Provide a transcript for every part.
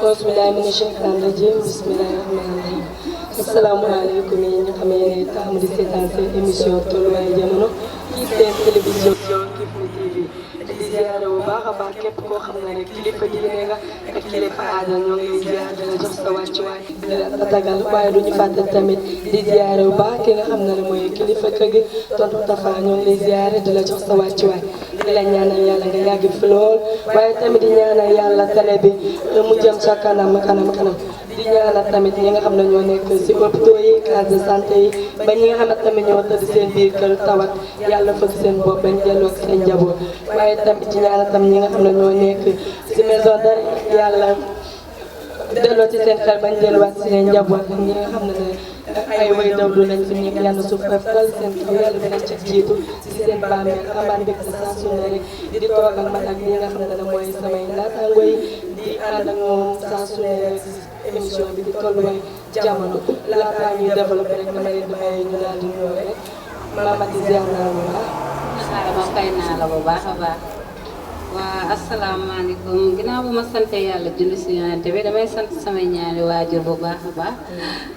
auzu billaahi mina shaytaani rajiim bismillaahi rahmaani rahiim asalaamaaleykum yi nga xam ne taamu di seetaan seen émission tolluwaayu jamono ci seen télévision Kifne TV di ziare bu baax a baax képp koo xam ne rek kilifa diine nga ak kilifa aada ñoo ngi lay ziare di la jox sa wàccuwaay di la tatagal waaye duñu fàtte tamit di ziare bu baax ki nga xam ne mooy kilifa kër gi tontu Tafa ñoo ngi lay ziare di la jox sa wàccuwaay di la ñaanal yàlla nga yàgg fi lool waaye tamit di ñaanal yàlla télé bi mu jëm ca kanam kanam kanam di ñaanal tamit ñi nga xam ne ñoo nekk si hôpitaux yi case de santé yi ba ñi nga xam ne tamit ñoo tëdd seen biir kër tawat yàlla fëgg seen bopp bañ delloo ak seen njaboot waaye tamit di ñaanal tam ñi nga xam ne ñoo nekk si maison d'arrêt yàlla delloo ci seen xel bañ delluwaat si seen njaboot ñi nga xam ne ay way dawlu lañ fi nekk yàlla suuf dal seen kaw yàlla dinañ ca jiitu si seen bàmmeel amaan mbégte saa su ne rek di toogal man ak ñi nga xam ne mooy samay naataango yi di ànd ak moom saa su ne rek émission bi di tolluwaay jamono laataa ñuy développé rek dama leen di may ñu daal di ñëw rek Mama di ziar naa la baax. ma fay naa la bu baax a baax waa asalaamaaleykum ginnaaw bu ma sante yàlla julli si yonente bi damay sant samay ñaari waajur bu baax a baax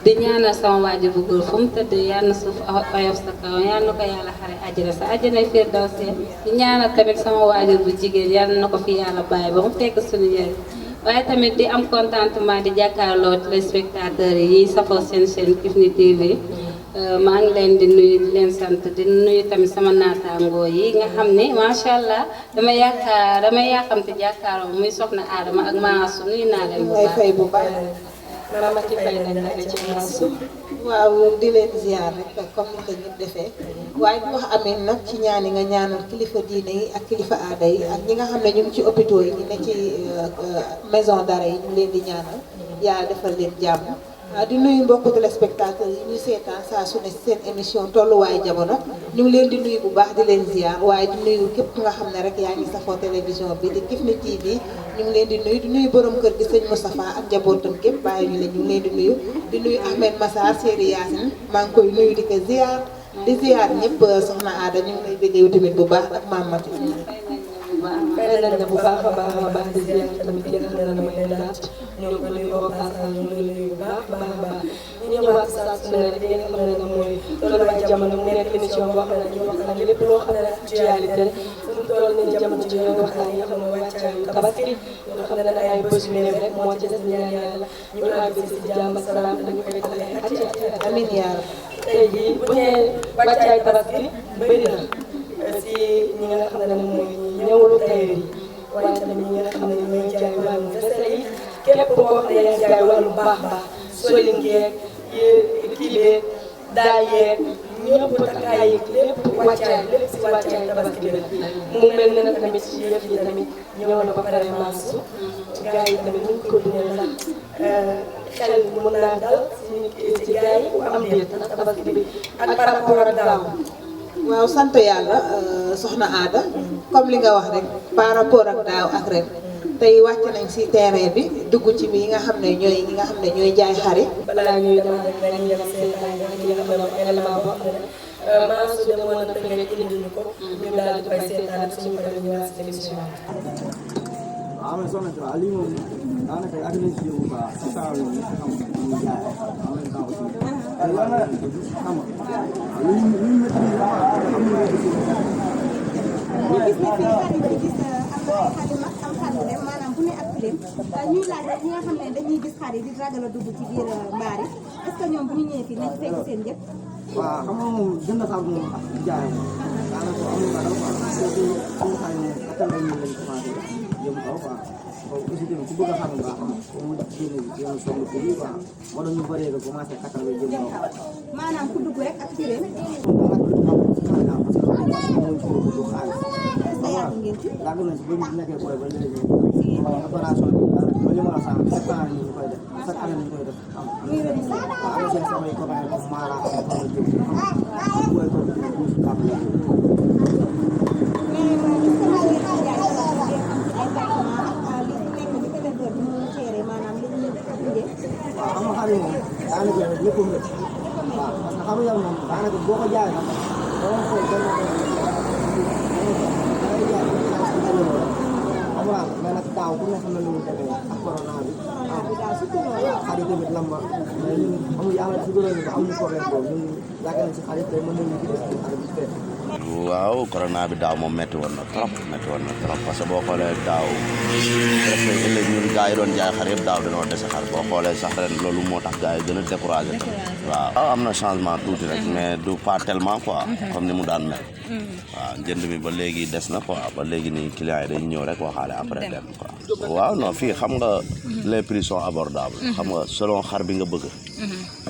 di ñaanal sama waajur bu góor fu mu tëdd yal na suuf oyof sa kaw yal na ko yàlla xare àjjana sa àjjana firdawsi di ñaanal tamit sama waajur bu jigéen yal na ko fi yàlla bàyyi ba mu fekk suñu njëriñ waaye tamit di am contentement di jàkkaarloo téléspectateurs yi safoo seen chaîne Kifne TV maa ngi leen di nuyu di leen sant di nuyu tamit sama naataangoo yi nga xam ne macha allah damay yàqamte jàkkaaroo muy soxna Adama ak Maasu nuyu naa leen bu baax. fay bu baax Mama ci fay nañ la ci Maasu. waaw di leen ziar rek comme ni ko ñëpp defee waaye di wax amee nag ci ñaan yi nga ñaanal kilifa diine yi ak kilifa aada yi ak ñi nga xam ne ñu ngi ci hôpitaux yi ñu ne ci maison d'arrêt yi ñu leen di ñaanal yàlla defal leen jàmm. di nuyu mbokku téléspectateurs yi ñu seetaan saa su ne seen émission tolluwaayu jamono ñu ngi leen di nuyu bu baax di leen ziar waaye di nuyu képp nga xam ne rek yaa ngi safoo télévision bi di Kifne TV ñu ngi leen di nuyu borom kër gi sëñ Moustapha ak njabootam képp bàyyi ñu leen ñu ngi leen di nuyu Ahmed Massar Séri Yacine maa ngi koy nuyu di ko ziar di ziar ñëpp soxna Aada ñu ngi lay bëggee tamit bu baax ak Mame Mati. fay nañ la bu baax a baax di ziar tamit yéen a xam ne mooy laat ñu ngi ko nuyu au passage ñu ngi nuyu bu baax a baax ñu ñëwaat saa su ne rek yéen a xam ne mooy tolluwaay jamono mu nekk émission boo xam ne ñu waxtaan lépp loo xam ne actualité fu mu toll nii jamono ji ñoo ngi waxtaan yi nga xam ne wàccaayu tabaski nga xam ne ay bés yu néew rek moo ci des ñaan yàlla ñu àgg si jàmm ak salaam dañu koy def ay at amiin yaa rabbi. tey jii bu ñu nee wàccaayu tabaski bëri na si ñi nga xam ne mooy ñëwalu tailleur yi waaye tamit ñi nga xam ne ñooy jaay wàllu veste yi képp koo xam ne yaa ngi jaay wàllu baax solin geeg kii beeg daa yeeg ñëpp takkaay yeeg lépp wàccaay lépp si wàccaay tabaski bi la mu mel ne nag tamit si yëf yi tamit ñëw na ba pare maasu gars yi tamit ñu ngi ko dundal ndax xel mën naa dal si gars yi am déet ndax tabaski bi ak par rapport ak daaw. waaw sant yàlla soxna Aada comme li nga wax rek par rapport ak daaw ak ren tey wàcc nañ si terrain bi dugg ci bi nga xam ne ñooy ñi nga xam ne ñooy jaay xari balaa ñuy dem rek dañuy dem seetaan rek li nga xam ne mooy élément boo xam ne Maasu demoon na peut être indi ñu ko ñu daal di koy seetaan suñu paree ñu waat émission bi. waaw mais soxna si waaw lii moom daanaka ak nañ si yóbbu quoi si saa yoo xam ne ñu jaay en même temps aussi xam nga lu ñu maîtrise am na ñu gis ne fii xarit bi gis am na ay xarit mag am xarit rek maanaam bu ne ak leen ñuy laaj rek ñi nga xam ne dañuy gis xarit di ragal a dugg ci biir mbaar yi est-ce que ñoom bu ñu ñëwee fii nañ fekk seen njëkk. waaw xam nga moom jënd sax moom ak jaay daanaka amul dara quoi parce que suñu xarit moom attan lañ commencé jëm kaw quoi donc aussi tamit ku bëgg a xam nga xam ko mu génn yenn soxla ko bi quoi moo tax ñu bëree nga commencé kattan la jëm kaw. maanaam ku dugg rek ak sirène. yàgg ngeen ci. yàgg nañ ci ba ñu nekkee booy ba léegi opération bi ba li ma la sànq chaque année ñu koy def chaque année ñu koy def am waaw am seen samay copain moom maara am ko jëm am booy ko ñu kàpp la waaw xam nga xar yi moom daanaka lépp a métti waaw parce que xaru yàlla moom daanaka boo ko jaayee sax doo xool benn mais nag daaw ku ne xam na lu mu demee ak corona bi tamit lamba mais ñun amul yàlla si gënoon ba amuñu problème boobu ñun yaakaar nañ si xarit tey mën nañu gis suñu xarit bu fekkee. waaw corona bi daaw moom métti woon na trop parce que boo xoolee daaw presque ëllëg ñun gars yi doon jaay xar yëpp daaw dañoo dese xar boo xoolee sax ren loolu moo tax gars yi gën a découragé waaw am na changement tuuti rek mais du pas tellement quoi comme ni mu daan mel waaw njënd mi ba léegi des na quoi ba léegi nii clients yi dañu ñëw rek waxaale après dem quoi waaw non fii xam nga les prix sont abordables xam nga selon xar bi nga bëgg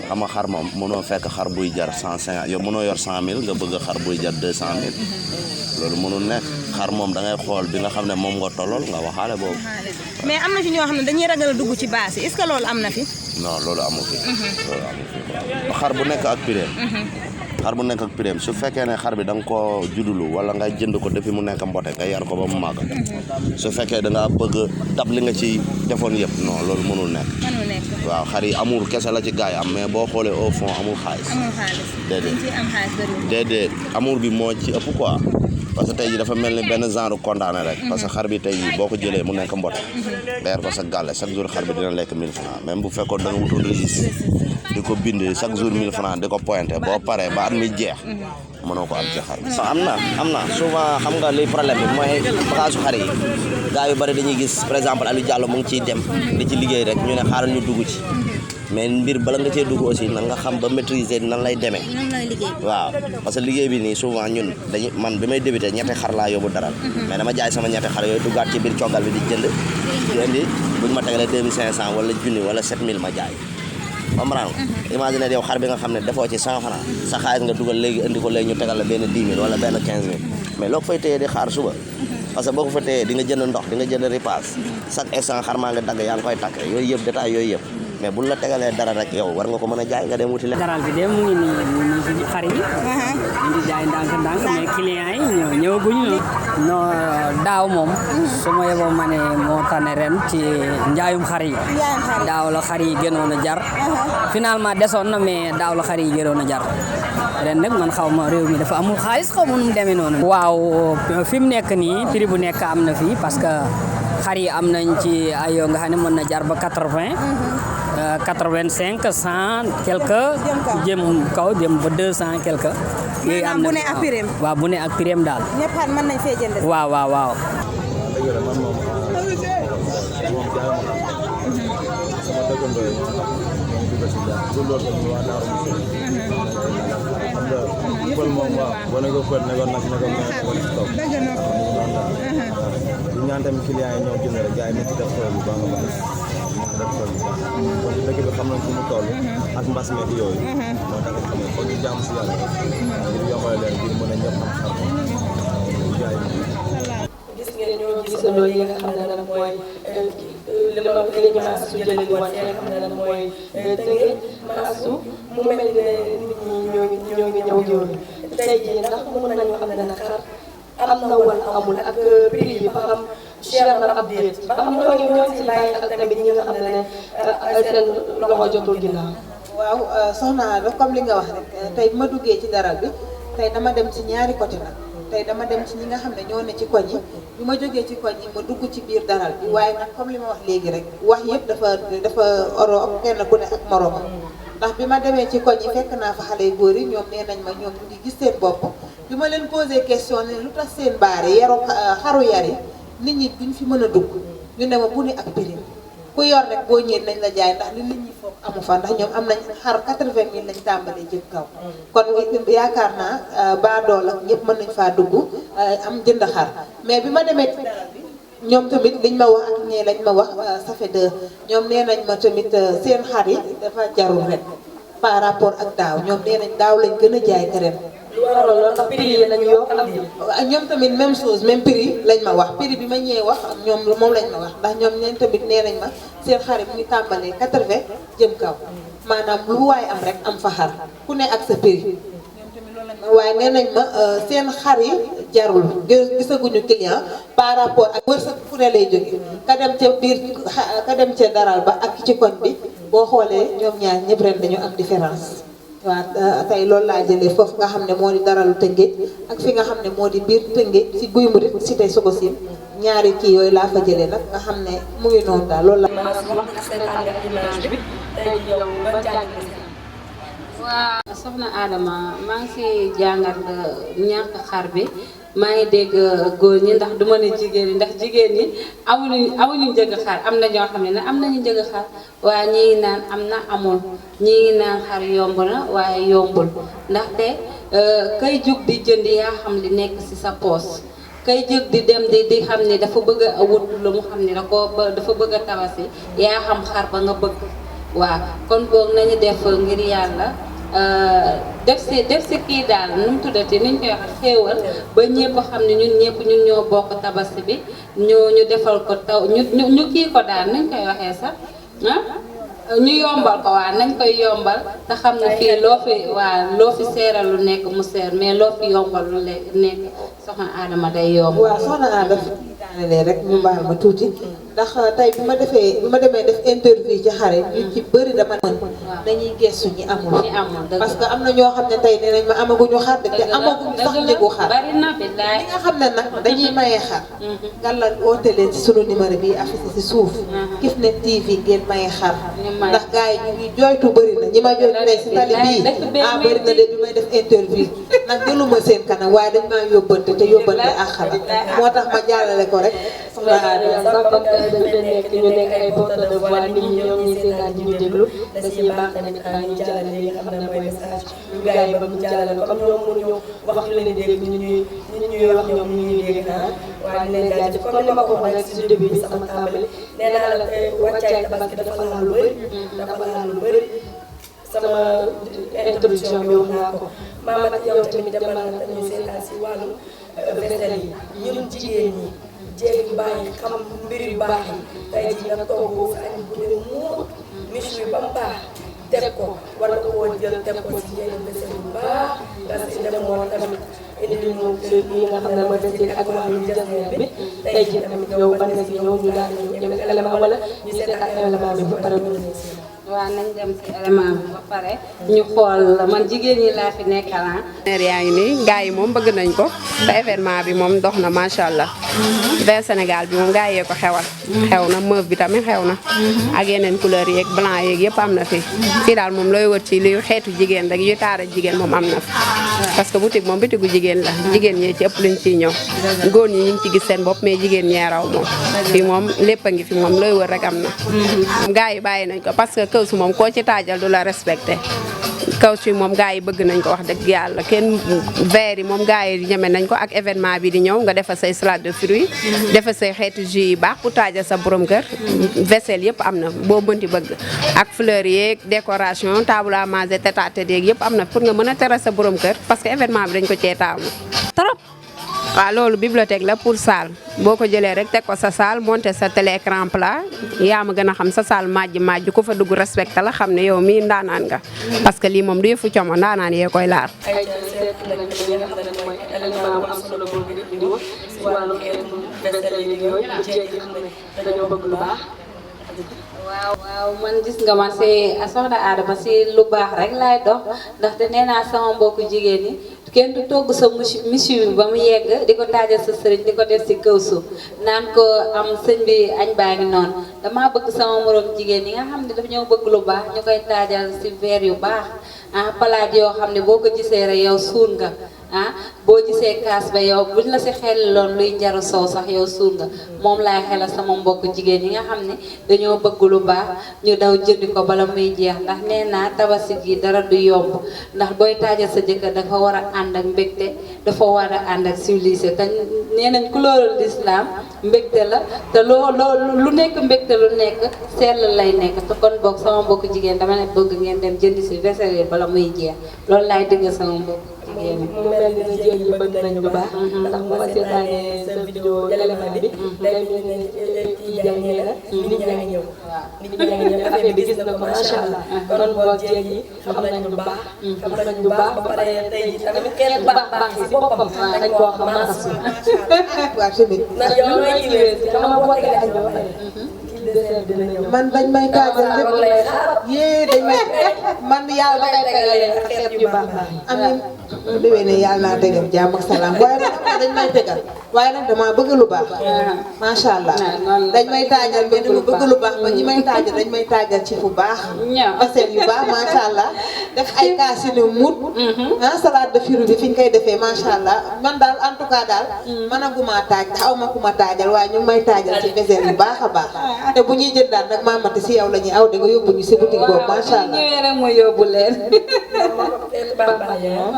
xam nga xar moom mënoo fekk xar buy jar 150 yow mënoo yor 100 000 nga bëgg xar buy jar 200 000 loolu mënul nekk xar moom da ngay xool bi nga xam ne moom nga tollool nga waxaale boobu. mais am na ci ñoo xam ne dañuy ragal a dugg ci baas yi est-ce que loolu am na fi. non loolu amu fi. loolu amu fi quoi xar bu nekk ak prix xar bu nekk ak prix su fekkee ne xar bi da nga koo juddulu wala nga jënd ko depuis mu nekk mbote nga yar ko ba mu màgg su fekkee da nga bëgg dab li nga ci defoon yëpp non loolu mënul nekk. waaw xar yi amour kese la ci gars yi am mais boo xoolee au fond amul xaalis. déedéet amour bi moo ci ëpp quoi. parce que tey jii dafa mel ni benn genre condamné rek parce que xar bi tey jii boo ko jëlee mu nekk mbote nga yar ko sa gàlle chaque jour xar bi dina lekk 1000 francs même bu fekkoon da nga wutoon registre di ko bind chaque jour 1000 francs di ko pointé boo paree ba at mi jeex mënoo ko am ci xar bi. am na souvent xam nga li problème bi mooy bagage xar yi gars yu bari dañuy gis par exemple Aliou Diallo mu ngi ciy dem di ci liggéey rek ñu ne xaaral ñu dugg ci mais mbir bala nga cee dugg aussi na nga xam ba maîtriser nan lay demee waaw parce que liggéey bi nii souvent ñun dañuy man bi may débuté ñetti xar laa yóbbu daral mais dama jaay sama ñetti xar yooyu duggaat ci biir coggal bi di jënd di indi buñu ma tegalee 2500 wala junni wala 7000 ma jaay comprendre nga imagine yow xar bi nga xam ne defoo ci 100 francs sa xaalis nga dugal léegi indi ko léegi ñu tegal la benn 10 000 wala benn 15 000 mais loo ko fay téye di xaar suba parce que boo ko fa téyee di nga jënd ndox di nga jënd repas chaque instant xar maa nga dagg yaa ngi koy takk yooyu yëpp détail yooyu yëpp mais buñ la tegalee dara rek yow war nga ko mën a jaay nga dem wuti leen. daral bi de mu ngi nii mu ngi ci xar yi. ñu ngi jaay ndànk-ndànk mais clients yi ñëwaguñu. non daaw moom. su ma yeboo ma ne moo tane ren ci njaayum xar yi. daaw la xar yi gënoon a jar. finalement desoon na mais daaw la xar yi gënoon a jar. ren nag man xaw ma réew mi dafa amul xaalis xaw ma nu mu demee noonu. waaw fi mu nekk nii prix bu nekk am na fii parce que xar yi am nañ ci ay yoo nga xam ne mën na jar ba 80. 85 100 quelque jëm kaw jëm ba 200 quelque. yooyu am na bu ne ak prix waaw bu ne ak prix daal. ñëpp xam mën nañ fee jënd. waaw. sama dëkkandoo yi ñoo tax ñoom dugg si jàpp bu loolu tamit waa Daaru Muxti xam nga pël moom waaw boo ne ko pël ne ko nag ne ko mais ko def toog di ñaan tamit clients yi ñoo jënd rek gars yi nekk def tool bu baax a baax def tool bu baax kon dëkk bi xam nañ fu mu toll ak mbas meeg yooyu moo tax xam nga foog ñu jàmm si yàlla ngir yombal leen ngir mën a ñëpp am xar jaay gis ngeen ñoo gisandoo yi nga xam ne nag mooy li ñu maasu jëlee woon nga xam ne nag mooy tënge maasu mu mel ne nit ñi ñoo ngi ñëw yooyu tey jii ndax mën nañu xam ne nag xar am na wala amul ak prix bi ba xam cher na ab déet ba xam ñoo ngi ci bàyyi ak tamit ñi nga xam ne seen loxo jotul ginnaaw. waaw soxna Ado comme li nga wax rek tey bu ma duggee ci daral bi tey dama dem ci ñaari côté nag tey dama dem ci ñi nga xam ne ñoo ne ci koñ yi bi ma jógee ci koñ yi ma dugg ci biir daral bi waaye nag comme li ma wax léegi rek wax yëpp dafa oro kenn ku ne ak moroomam ndax bi ma demee ci koñ yi fekk naa fa xale yu góor yi ñoom nee nañ ma ñoom ñu ngi gis seen bopp bi ma leen posé question ne lu tax seen baar yi yaru xaru yar yi nit ñi duñ fi mën a dugg ñu ne ma bu ne ak prix ku yor rek boo ñëwee nañ la jaay ndax li nit ñi foog amu fa ndax ñoom am nañ xar 80 000 lañ tàmbalee jëm kaw kon yaakaar naa baadool ak ñëpp mën nañ faa dugg am jënd xar mais bi ma demee ci daral bi ñoom tamit liñ ma wax ak ñee lañ ma wax ça fait deux ñoom nee nañ ma tamit seen xar yi dafa jarul rek par rapport ak daaw ñoom nee nañ daaw lañ gën a jaay ren. lu waral loolu ndax prix yi lañu yokk ak ñoom tamit même chose même prix lañ ma wax prix bi ma ñëwee wax ñoom moom lañ ma wax ndax ñoom ñeen tamit nee nañ ma seen xar yi mu ngi tàmbalee 80 jëm kaw maanaam lu waay am rek am fa xar ku ne ak sa prix waaye nee nañ ma seen xar yi jarul gisaguñu client par rapport ak wërsëg fu ne lay jóge ka dem ca biir ka dem ca daral ba ak ci koñ bi boo xoolee ñoom ñaar ñëpp ren dañu am différence waaw tey loolu laa jëlee foofu nga xam ne moo di daralu Tëngéej ak fi nga xam ne moo di biir Tëngéej ci Guy Murit cité Sococim ñaari kii yooyu laa fa jëlee nag nga xam ne mu ngi noonu daal loolu la. wax na seen image bi tey jii yow ban jàng waa soxna Adama maa ngi si jàngat ñàkk xar bi maa ngi dégg góor ñi ndax du ma ne jigéen ñi ndax jigéen ñi amuñu njëg xar am na ñoo xam ne am nañu njëg xar waaye ñi ngi naan am na amul ñi ngi naan xar yomb na waaye yombul ndaxte kay jug di jënd yaa xam li nekk si sa poos kay jug di dem di xam ni dafa bëgg a wut lu mu xam ni dafa bëgg a tabaski yaa xam xar ba nga bëgg waaw kon boog nañu def ngir yàlla def si kii daal nu mu tuddati niñ koy wax xéewal ba ñëpp xam ne ñun ñoo bokk tabaski bi ñu defal ko taw ñu kii ko daal nuñ koy waxee sax ñu yombal ko waa nañ koy yombal te xam ne fii loo fi seeral lu nekk mu seer mais loo fi yombal lu nekk soxna Adama day yomb. waaw soxna Adama daanaka rek ñu baal ma tuuti ndax tey bi ma demee def interview ci xare ñu ci bëri dama mën dañuy gestu ñi amul parce que am na ñoo xam ne tey dinañ ma amaguñu xar te amaguñu sax njëgu xar bari na billaay li nga xam ne nag dañuy maye xar gàlla oote leen ci sunu numéro bi affiché ci suuf Kifne TV ngeen maye xar ndax gars yi ñu ngi jooytu bëri na ñi ma jooytu tey si tali bii bëri na de bi may def interview nag jëluma seen kanam waaye dañ maa yóbbante te yóbbante ak xar moo tax ma jàllale ko rek ñu nekk ay porteurs de voix nit ñi ñoom ñi seetaan di ñu déglu da ciy baax tamit ñu jàllale li nga xam ne mooy message ñu gars yi bëgg ñu jàllale ko comme ñoom mënuñu wax lu leen dégg ñu ñuy wax ñoom ñu ñuy dégg waaye di leen jaajëf comme ni ma ko waxee rek si début bi sama tàmbali nee naa la wàccaay tabaski dafa laal lu bëri sama introduction bi wax naa ko maama nag yow tamit demal na ñu seetaan si wàllu vaisselle yi ñun jigéen ñi jéeg yu baax yi xam mbir yu baax yi tey jii nga togg sa añ bu dee muur miche bi ba mu baax teg ko war nga koo jël teg ko ci yeneen vaisselle yu baax nga si demoon tamit indi ñu lii nga xam ne mooy vaisselle ak wàllu jasneer bi tey jii tamit yow ban nga si ñëw ñu daal ñu dem élément wala ñu seet ak élément bi ba pare ñu waaw nañ dem ci élément bi ba pare ñu xool man jigéen ñi laa fi nekkal yaa ngi nii gars yi moom bëgg nañ ko te événement bi moom dox na macha allah. vers Sénégal bi moom gars yee ko xewal. xew na mauve bi tamit xew na. ak yeneen couleur yeeg blanc yeeg yëpp am na fi. fii daal moom looy wër ci luy xeetu jigéen rek yu taara jigéen moom am na fi. parce que boutique moom boutique gu jigéen la jigéen ñee ci ëpp luñ ciy ñëw. góor ñi ñu ngi ci gis seen bopp mais jigéen ñee raw moom. fii moom lépp a ngi fi moom looy wër rek am na. gars yi bàyyi nañ ko parce que kaw su moom koo ci taajal du la respecté. kaw si moom gars yi bëgg nañ ko wax dëgg yàlla kenn verre yi moom gars yi ñeme nañ ko ak événement bi di ñëw nga defal say salade de fruits defal say xeetu jus yi baax pour taajal sa borom kër vaisselle yëpp am na boo mënti bëgg ak fleur yeeg décoration table à manger tête à tête yeeg yëpp am na pour nga mën a teral sa borom kër parce que événement bi dañ ko cee taamu trop. waaw loolu bibliothèque la pour salle boo ko jëlee rek teg ko sa salle monter sa télé écran plat yaa ma gën a xam sa salle majj ku fa dugg respecté la xam ne yow mii ndaanaan nga parce que lii moom du yëfu como ndaanaan yee koy laar. ay seet nañ li nga xam ne mooy élément bu am solo boobu di indi woon si wàllu xeetu vaisselle yi yooyu jéeg yi xam ne dañoo bëgg lu baax. waaw man gis nga ma si soxna Adama si lu baax rek laay dox ndaxte nee naa sama mbokku jigéen ñi kenn du togg sa michu bi ba mu yegg di ko taajal sa sëriñ di ko def si kaw suuf naan ko am sëñ bi añ baa ngi noonu damaa bëgg sama morom jigéen ñi nga xam ne dafa ñëw bëgg lu baax ñu koy taajal si verre yu baax palaat yoo xam ne boo ko gisee rek yow suur nga boo gisee kaas ba yow buñ la si xel loon luy njaru soow sax yow suur nga moom laay xelal sama mbokk jigéen ñi nga xam ne dañoo bëgg lu baax ñu daw jëndi ko bala muy jeex ndax nee naa tabaski gi dara du yomb ndax booy taajal sa jëkkër dafa war a ànd ak mbégte dafa war a ànd ak civilisé te nee nañ couleur l'islam mbégte la te lu nekk mbégte lu nekk sell lay nekk te kon boog sama mbokk jigéen dama ne bëgg ngeen dem jëndi si vaisselle bala muy jeex loolu laay dégg sama mbokk mu mel ni jéeg yi bëgg nañu lu baax ndax bu ma seetaanee sa vidéo élément bi day mel ni kii jàngee la nit ñaa ngi ñëw nit ñaa ngi ñëw affaire bi gis na ko macha allah kon boo jéeg yi xam nañu lu baax xam nañu lu baax ba pare tey jii tamit kenn baax si boppam dañ koo xam maas waaw tamit ndax yow may kiiwee si xam nga boo tegee añ ba pare man dañ may taajal lépp yee dañ may man yàlla tegalee xeet yu baax amiin bu déwénee yàlla naa tegam jàmm ak salaam waaye nag dañ may tegal waaye nag damaa bëgg lu baax macha allah dañ may taajal mais dama bëgg lu baax ba ñi may taajal dañ may taajal ci fu baax baseen yu baax macha allah def ay kaasine mut salade de fruits bi fi ñu koy defee macha allah man daal en tout cas daal man aguma taaj ndax aw ma ku ma taajal waaye ñu ngi may taajal ci baseen yu baax a baax te bu ñuy jëndaat nag maamati si yow la ñuy aw da nga yóbbu ñu si boutique boobu macha allah ñëwee rek mooy yóbbu leen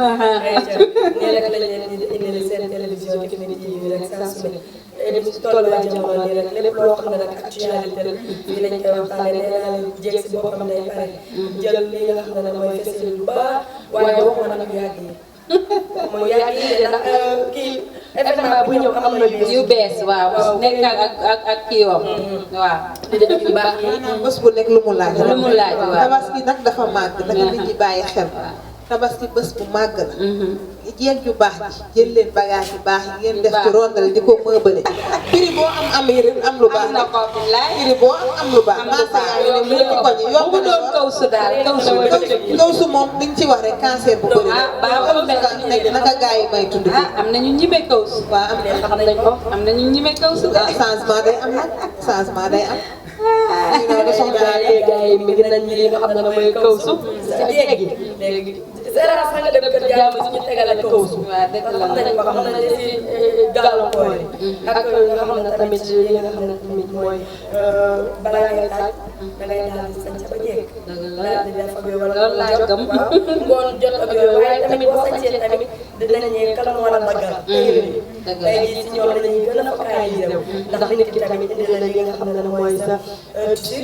nii rek lañ leen di indil seen télévision Kifne TV rek saa su ne di tolluwaay jamono nii rek lépp loo xam ne nag actualité la fii lañ koy waxtaanee nee naa leen jéeg si boppam day pare jël li nga xam ne mooy festival bu baax waaye waxuma nag yàgg yi mooy yàgg yi ndax kii événement bu ñëw am na yu bees waaw nekk ak kii wam waaw di def yu baax yi bés bu nekk lu mu laaj waaw tabaski nag dafa màgg nag nit ñi bàyyi xel tabaski bés bu màgg la jeeg ju baax ji jël leen bagage yu baax yi ngeen def ci rondal di ko mëbale prix boo am am lu baax na ko billaay prix boo am lu baax maasa yaa ngi ne mu ci ko ñi yomb na kawsu daal kawsu moom liñ ci wax rek cancer bu bëri nekk naka gars yi may tudd am nañu ñime kawsu waaw am na xam nañ ko am nañu ñime kawsu changement day am nag changement day am gars yi mi ngi nañ li nga xam ne mooy kawsu si jéeg gi léegi séeréer sax nga dem kër jàmm suñu tegale kawsu waaw dëgg la xam nañ ko xam nañ si gàllankoor yi ak nga xam ne tamit li nga xam ne tamit mooy balaa ngay taaj da ngay daal di sañ ba jéeg daal di def ak yooyu wala loolu laa gëm ngoon jot ak yooyu waaye tamit boo sañcee tamit dinañ ne kan moo la daggal tey jii si ñoom dañuy gën a fakkaay yi dem ndax nit ki tamit indi la li nga xam ne mooy sa tissu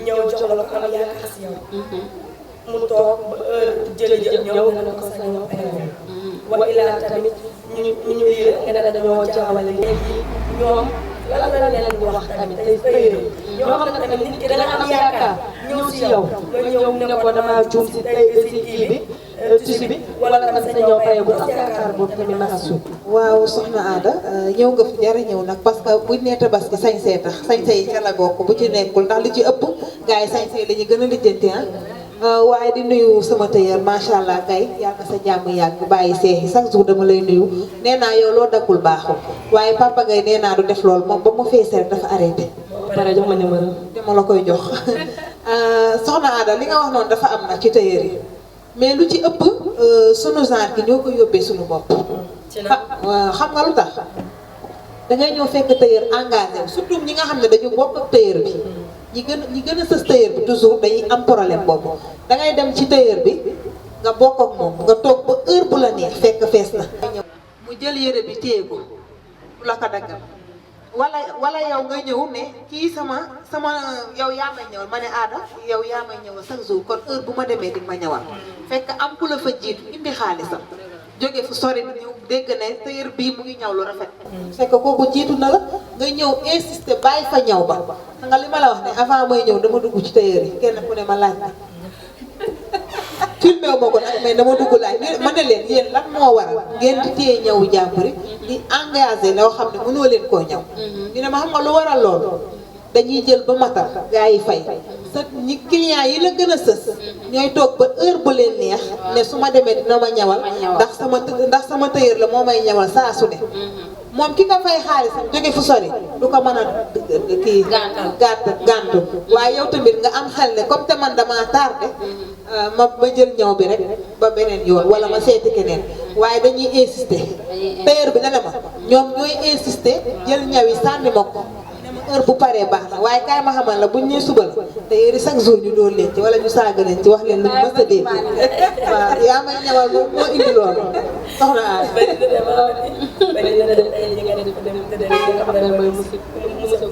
ñëw jox la ko am yaakaar si yow mu toog ba jël ñëw nga ne ko sa ñëw ay wa ilaa tamit ñu lii nga ne dañoo jaawale léegi ñoom lan la leen di wax tamit tey tëyër ñoo xam ne tamit nit ki dana am yaakaar ñëw si yow nga ñëw ne ko damaa juum si tey si kii bi tissu bi wala tamit sa ñëw paye bu am yaakaar boobu tamit naka suuf waaw soxna Ada ñëw nga fi jara ñëw nag parce que buñ nee tabaski sañsee tax sañse yi ca la bokk bu ci nekkul ndax li ci ëpp gars yi sañse yi la ñu gën a lijjanti waaye di nuyu sama tailleur macha allah kay yàlla na sa jàmm yàgg bàyyi seexi chaque jour dama lay nuyu nee naa yow loo daggul baaxul waaye papa Gueye nee naa du def loolu moom ba mu feesee rek dafa arrêté. pare jox ma numéro. dama la koy jox soxna Ada li nga wax noonu dafa am nag ci tailleur yi mais lu ci ëpp sunu genre gi ñoo ko yóbbee sunu bopp. xam nga lu tax dangay ñëw fekk tailleur engagé surtout ñi nga xam ne dañu bokk ak tailleur bi. ñi gën a sës tailleur bi toujours dañuy am problème boobu dangay dem ci tailleur bi nga bokk ak moom nga toog ba heure bu la neex fekk fees na. mu jël yére bi téye ko du la ko daggal wala yow nga ñëw ne kii sama yow yaa may ñëwal ma ne Ada yow yaa may ñëwal chaque jour kon heure bu ma demee di ma ñëwal fekk am ku la fa jiitu indi xaalisam jóge fu sori bi ñëw dégg ne tailleur bii mu ngi ñaw lu rafet. fekk kooku jiitu na la nga ñëw insister bàyyi fa ñaw ba nga li ma la wax ne avant may ñëw dama dugg ci tailleur yi kenn ku ne ma laaj na filmé wu ma ko nag mais dama dugg laaj ma ne leen yéen lan moo waral ngeen di téye ñawu jàmbur yi di engagé loo xam ne mënoo leen koo ñaw ñu ne ma xam nga lu waral loolu dañuy jël ba matal gaa yi fay sa ñi client yi la gën a sës ñooy toog ba heure bu leen neex ne su ma demee dina ma ñawal ndax sama tailleur la moo may ñawal saa su ne moom ki nga fay xaalisam jóge fu sori du ko mën a kii gàntu waaye yow tamit nga am xel ne comme te man damaa tardé ma jël ñaw bi rek ba beneen yoon wala ma seeti keneen waaye dañuy insister tailleur bi ne na ma ñoom ñooy insister jël ñaw yi sànni ma ko heure bu paree baax na waaye kaay ma xamal la buñ nee suba la te yéen chaque jour ñu doon leen ci wala ñu saaga leen ci wax leen lu ñu mës a dégg waaw yaa may ñawal moom moo indi loolu soxna Aada. bëri na dem ay li nga def dem tëddee li nga xam ne mooy musique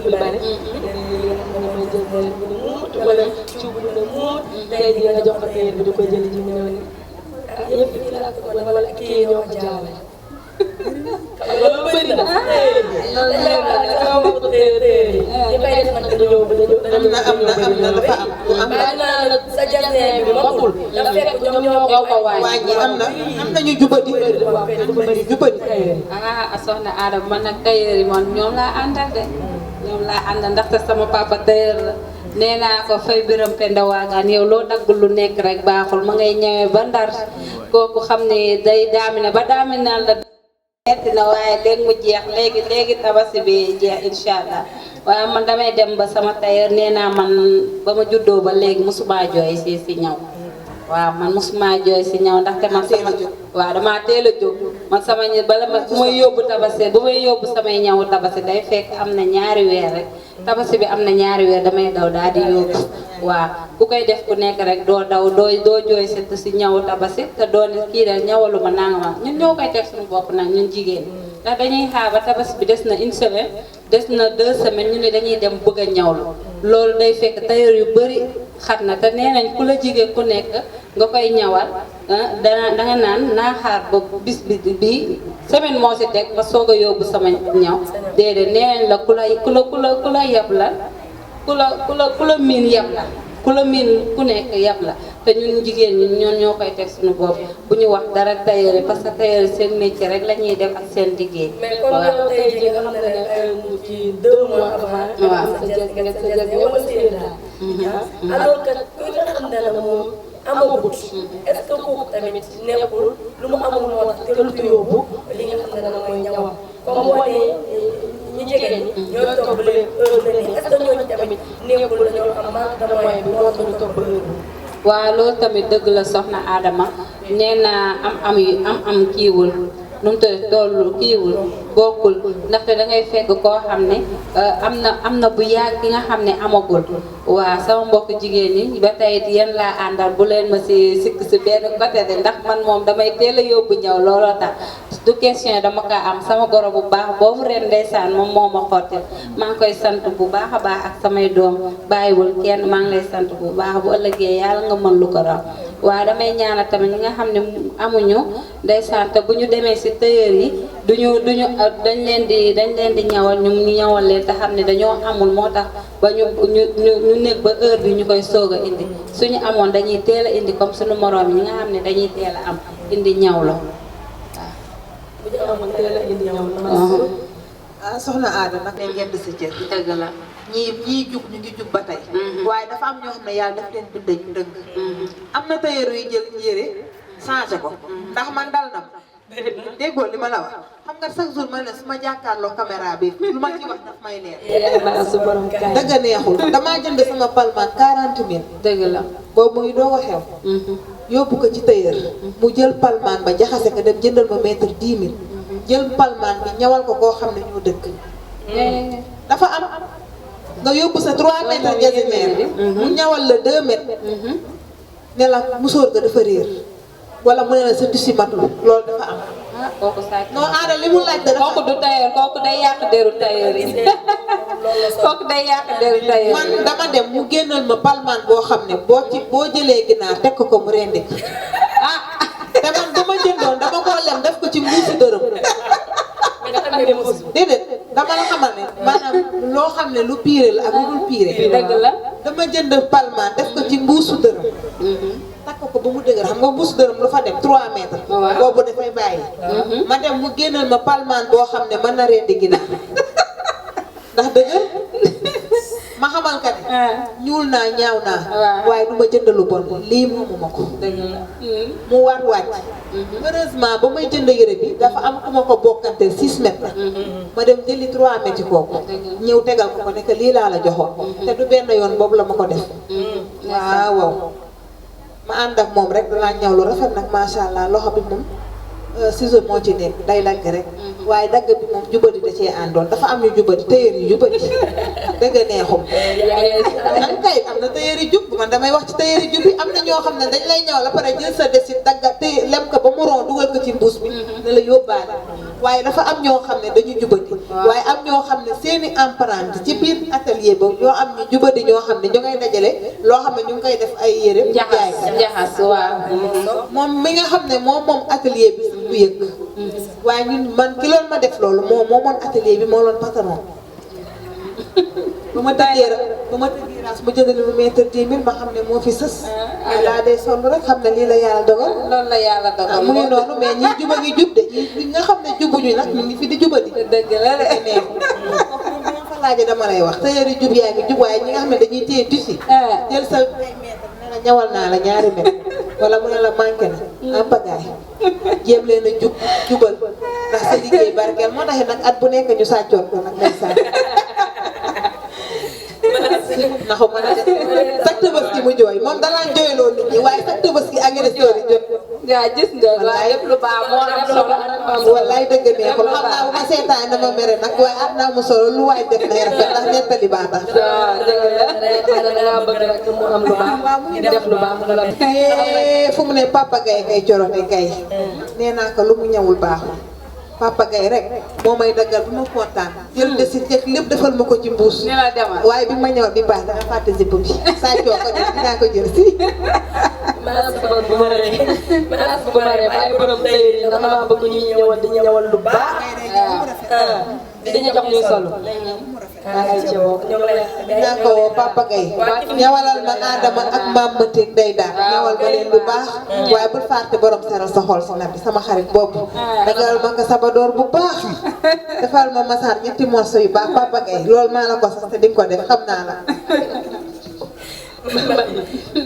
bu bari li nga xam ne mooy jël bu ne muut wala cuub bu ne muut tey ji nga jox ko tailleur bi du ko jëli ji mu ñëw ni yëpp kii laa ko wala kii ñoo ko jaawale loolu bëri na sa jardin bi motul dafa fekk ñoom ñoo ko wàññi am na ñu jubadi soxna Adama man nag tailleur yi moom ñoom laa àndal de ñoom laa àndal ndaxte sama papa tailleur la nee naa ko fay biram penda waagaan yow loo dagg lu nekk rek baaxul ma ngay ñëwee ba Ndar kooku xam ne day daamine ba daaminaan la metti na waaye léegi mu jeex léegi tabaski bi jeex incha allah waaye man damay dem ba sama tailleur nee naa man ba ma juddoo ba léegi mosuma jooy si ñaw waaw man mosuma jooy si ñaw ndaxte man sama waaw damaa teel a jóg man sama ñi bala ma bu may yóbbu tabaski bu may yóbbu samay ñaw tabaski day fekk am na ñaari weer rek tabaski bi am na ñaari weer damay daw daal di yóbbu waaw ku koy def ku nekk rek doo daw doo jooy si ñaw tabaski te doo ne kii de ñawalu ma nangama ñun ñoo koy teg suñu bopp nag ñun jigéen ndax dañuy xaar ba tabaski bi des na une semaine des na 2 semaines ñu ne dañuy dem bëgg a ñawlu loolu day fekk tailleur yu bëri xat na te nee nañ ku la jigéen ku nekk nga koy ñawal danga naan naa xaar ba bis bi semaine moo si teg ba soog a yóbbu sama ñaw déedéet nee nañ la ku la yab la ku la miin yab la ku la miin ku nekk yab la te ñun jigéen ñi ñoo koy teg suñu bopp bu ñu wax dara tailleur yi parce que tailleur yi seen métier rek la ñuy def ak seen liggéey. mais comme yow tey jii nga xam ne ci 2 mois avant. waaw sa jas ñëw ba seen daal. alors que ki nga xam ne moom amagut. est-ce que kooku tamit nekkul lu mu amul moo tax te lu yóbbu li nga xam ne mooy ñawam comme boo nee ñu jege ñi ñooy toog ba heure est-ce que ñooñu tamit nekkul dañoo am manque de moyen bi moo tax ñu toog ba heure bi. waaw loolu tamit dëgg la soxna Adama nee na am kiiwul nu mu tollu kiiwul bokkul ndaxte da ngay fekk koo xam ne am na bu yàgg ki nga xam ne amagul waaw sama mbokk jigéen ñi ba tey yéen laa àndal bu leen ma si sikk si benn côté de ndax man moom damay teel a yóbbu ñëw looloo tax du question dama ko am sama goro bu baax boobu ren ndeysaan moom moo ma xottil maa ngi koy sant bu baax a baax ak samay doom bàyyiwul kenn maa ngi lay sant bu baax bu ëllëgee yàlla nga mën lu ko raw waaw damay ñaanal tamit ñi nga xam ne amuñu ndeysaan te bu ñu demee si tailleur yi dañ leen di ñawal ñu ñawal leen te xam ne dañoo amul moo tax ba ñu nekk ba heure bi ñu koy soog a indi suñu amoon dañuy teel a indi comme suñu moroom yi ñi nga xam ne dañuy teel a am indi ñawlo bu ñu amoon teel a indi ñaw soxna Aada nag ne ngeen di sa cër. dëgg la ñii jug ñu ngi jug ba tey. waaye dafa am ñoo xam ne yàlla daf leen bindee ñu dëng. am na tailleur yu jël yére changé ko. ndax man dal na ma. déggoo li ma la wax xam nga chaque jour ma ne su ma jàkkaarloo caméra bi lu ma ci wax daf may leer. dëgg neexul damaa jënd sama palmaan 40 000. dëgg la boobu muy doo ko xew. yóbbu ko ci tailleur. mu jël palmaan ba jaxase ko dem jëndal ma mètre 10 000. jël palmaan bi ñawal ko koo xam ne ñoo dëkk. dafa am nga yóbbu sa 3 mètres jasineer bi. mu ñawal la 2 mètres. ne la musóor ga dafa réer. wala mu ne la sa tissu matul loolu dafa am. kooku saa non Aada li mu laaj dafa kooku du tailleur kooku day yàq deru tailleur yi kooku day yàq deru tailleur man dama dem mu génnal ma palmaan boo xam ne boo jëlee ginaar teg ko mu rendi ko. te man dama jëndoon dama ko lem def ko ci mbuusu dërëm. déedéet dama la xamal ne maanaam loo xam ne lu piire la ak lu dul piire. dëgg la dama jënd palmaan def ko ci mbuusu dërëm. takk ko ba mu dëgër xam nga mbuusu dërëm lu fa dem 3 mètres. boobu dafay bàyyi. ma dem mu génnal ma palmaan boo xam ne mën na rendi ginaar ndax dëgër ma xamal ka ne ñuul naa ñaaw naa. waaye du ma jënd lu bon lii moomu ma ko. mu war wàcc. heureusement ba may jënd yére bi dafa am ku ma ko bokkante 6 mètres la. ma dem jëli 3 mètres kooku. ñëw tegal ko ne que lii laa la joxoon. te du benn yoon boobu la ma ko def. waaw. ma ànd ak moom rek danaa ñaw lu rafet nag macha allah loxo bi moom ciseau moo ci nekk day dagg rek waaye dagg bi moom jubadi da cee àndoon dafa am ñu jubadi tailleur yu jubadi dëgg neexum. nan kay am na tailleur yu jub man damay wax ci tailleur yu jub bi am na ñoo xam ne dañ lay ñaw la pare jël sa desit dagga te lem ko ba mu ron dugal ko ci mbuus bi ne la yóbbaale waaye dafa am ñoo xam ne dañu jubadi waaye am ñoo xam ne seeni empreinte ci biir atelier ba ñoo am ñu jubadi ñoo xam ne ñu ngay dajale loo xam ne ñu ngi koy def ay yére jaxas waaw moom mi nga xam ne moom atelier bi du yëg waaye ñun man ki loolu ma def loolu moomoon atelier bi moo loon patron ba ma tëggee raas mu jëndal lu mètre 10 000 ma xam ne moo fi sës laa day sonn rek xam ne lii la yàlla dogal loolu la yàlla dogal mu ngi noonu mais ñi juba ngi jub de ñi nga xam ne jubuñu nag ñu ngi fi di jubadi dëgg la de neexu Sadio dama lay wax tailleur yu jub yaa ngi jub waaye ñi nga xam ne dañuy téye tissu jël sa ay mètre ne la ñawal naa la ñaari mètre wala mu ne la manqué na en pagaay jéem leen a jubal ndax sa liggéey barkeel moo taxit nag at bu nekk ñu sàccoon ko nag lay sàcc naxu mën a def sax Tabaski mu jooy moom danaa jooyloo nit ñi waaye sax Tabaski agresseur yi jot yaa gis nga waaye lépp lu baax moo am solo wallaay dëgg neexul xam naa bu ma seetaan dama mere nag waaye at naa mu solo lu waay def nay rafet ndax nettali baa tax dangaa bëgg rek mu am lu baax def lu baax mu la fu mu ne Papa Gaye kay corote Gaye nee naa ko lu mu ñëwul baaxul Papa Gaye rek moo may daggal bu ma kontaan jël de si jëkk lépp defal ma ko ci mbuus waaye bi ma ñëw bi baax danga fàtte zipp bi saa coo ko def dinaa ko jël si maanaam bu ma ree maanaam bu ma ree bàyyi borom tey ndax dama bëgg ñu ñëwal di ñëwal lu baax dañu jox ñuy solo ay ci woo ñoo lay dinaa ko woo Papa Gaye ñawalal ma Adama ak maam Matik day daal ñawal ma leen lu baax waaye bul fàtte borom seral sa xol si nabi sama xarit boobu dagal ma ko sabadoor bu baax defal ma masaar ñetti morceau yu baax Papa Gaye loolu maa la ko sax te di nga ko def xam naa la